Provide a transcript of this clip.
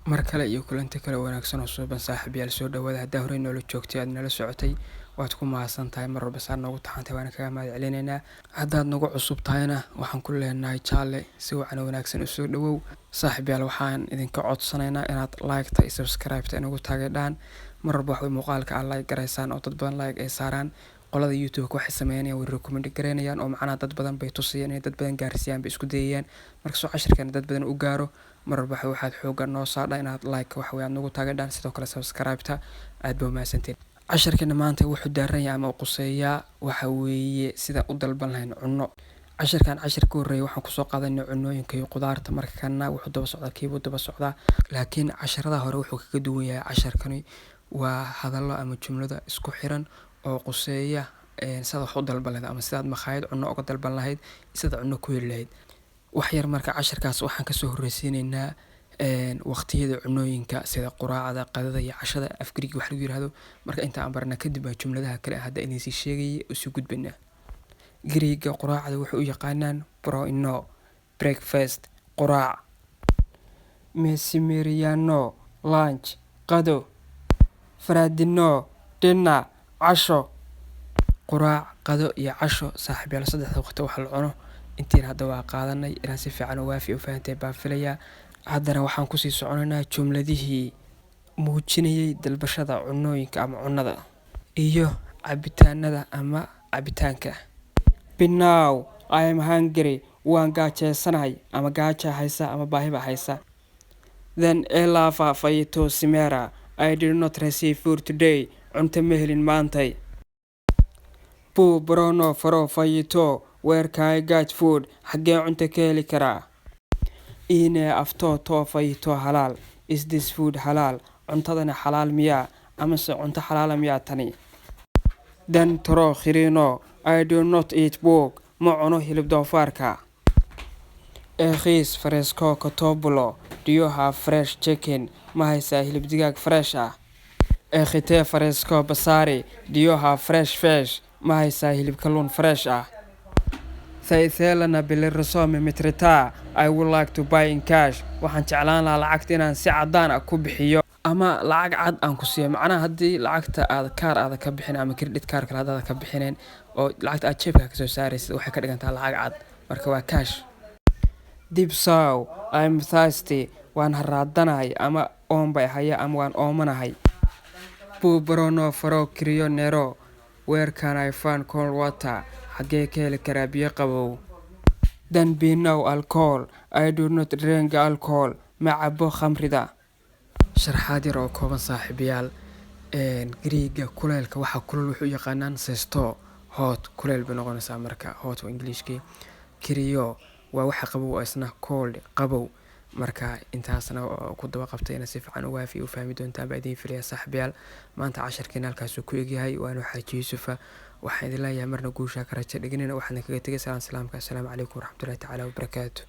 Mar kale iyo kulanti kale wanaagsan oo suuban, saaxiibayaal, soo dhawaada. Haddaa horey noola joogtay, aad nala socotay, waad ku mahadsan tahay. Mar walba saa noogu taxantay, waana kaga mahad celinaynaa. Haddaad nagu cusub tahayna, waxaan ku leenahay jaalle, si wacan oo wanaagsan u soo dhawow. Saaxiibayaal, waxaan idinka codsanaynaa inaad like-ta iyo subscribe-ta inagu taageedhaan. Mar walba waxway muuqaalka aad like garaysaan oo dad badan like ay saaraan, qolada YouTube waxay sameynayaan, way recommend gareynayaan oo macnaha dad badan bay tusayaan, inay dad badan gaarsiiyaan bay isku dayayaan. Marka soo cashirkan dad badan u gaaro, mar walba waxaad xooga noo saadha inaad like waxa aad nagu taageedhaan, sidoo kale subscribe-ta. Aad ba umahadsantiin. Casharkeena maanta wuxuu daaran yahay ama uu quseeyaa waxa weeye sida u dalban lahayn cunno. Casharkan cashir ka horreeya waxaan kusoo qaadanay cunooyinka iyo qudaarta. Marka kana wuxuu daba socdaa kiibuu daba socdaa, laakiin casharada hore wuxuu kaga duwan yahay, casharkani waa hadallo ama jumlada isku xiran oo quseeya sidaad wax u dalban lahayd ama sidaad makhaayad cunno uga dalban lahayd, sidaad cunno ku heli lahayd. Wax yar marka casharkaas waxaan kasoo horreysiineynaa waqtiyada cunooyinka, sida quraacda, qadada iyo cashada, af Greek wax lagu yirahdo. Marka inta aan barana kadib baa jumladaha kale hadda idiin sii sheegayay usii gudbaynaa. Greega quraacda wuxuu u yaqaanaan πρωινό, breakfast, quraac. Μεσημεριανό, lunch, qado. Βραδινό, dinner, casho. Quraac, qado iyo casho, saaxiibyaal, saddexda waqti wax la cuno intiin hadda waa qaadanay. Inaan si fiican oo waafi u fahantay baan filayaa. Haddana waxaan kusii soconaynaa jumladihii muujinayay dalbashada cunooyinka ama cunnada iyo cabitaanada ama cabitaanka. Πεινάω, I am hungry, waan gaajeysanahay ama gaaja haysa ama baahiba haysa. Δεν έλαβα φαγητό σήμερα, I did not receive food today, cunto ma helin maantay. Πού μπορώ να βρω φαγητό, where can I get food, xaggee cunto ka heli karaa? Είναι αυτό το φαγητό χαλάλ, is this food halal, cuntadani xalaal miyaa amase cunto xalaala miyaa tani? Δεν τρώω χοιρινό, I do not eat pork, ma cuno hilib doofaarka. Έχεις φρέσκο κοτόπουλο, do you have fresh chicken, ma haysaa hilib digaag fresh ah? Έχετε φρέσκο ψάρι, do you have fresh fish, ma haysaa hilib kalluun fresh ah? Θα ήθελα να πληρώσω με μετρητά, I would like to pay in cash, waxaan jeclaan lahaa lacagta inaan si caddaan ah ku bixiyo ama lacag cad aan ku siiyo. Macnaha haddii lacagta aad kaar aada ka bixin ama credit card kale haddaad ka bixineen oo lacagta aad jeebka kasoo saaraysid, waxay ka dhigantaa lacag cad, marka waa cash. Διψάω, I'm thirsty, waan haraadanahay ama oon bay haya ama waan oomanahay. Πού μπορώ να βρω κρύο νερό, where can I find cold water, xaggee ka heli karaa biyo qabow? Δεν πίνω αλκοόλ, I do not drink alcohol, ma cabo khamrida. Sharaxaad yar oo kooban, saaxiibayaal. Greega kuleelka waxa kulul wuxuu u yaqaanaan ζεστό, hot, kuleel bay noqonaysaa. Marka hot waa Englishkii. Κρύο waa waxa qabow oo isna cold, qabow. Marka intaasna ku daba qabtay ina si fiican u waafi u fahmi doontaan baa idiin filaya. Saaxiibayaal, maanta casharkeena halkaasuu ku egyahay. Waanu Xaaji Yuusufa, waxaan idin leeyahay marna guusha ka raja dhignina. Waxaan kaga tegay salaan salaamka. Assalaamu calaykum waraxmatullahi tacaala wabarakaatu.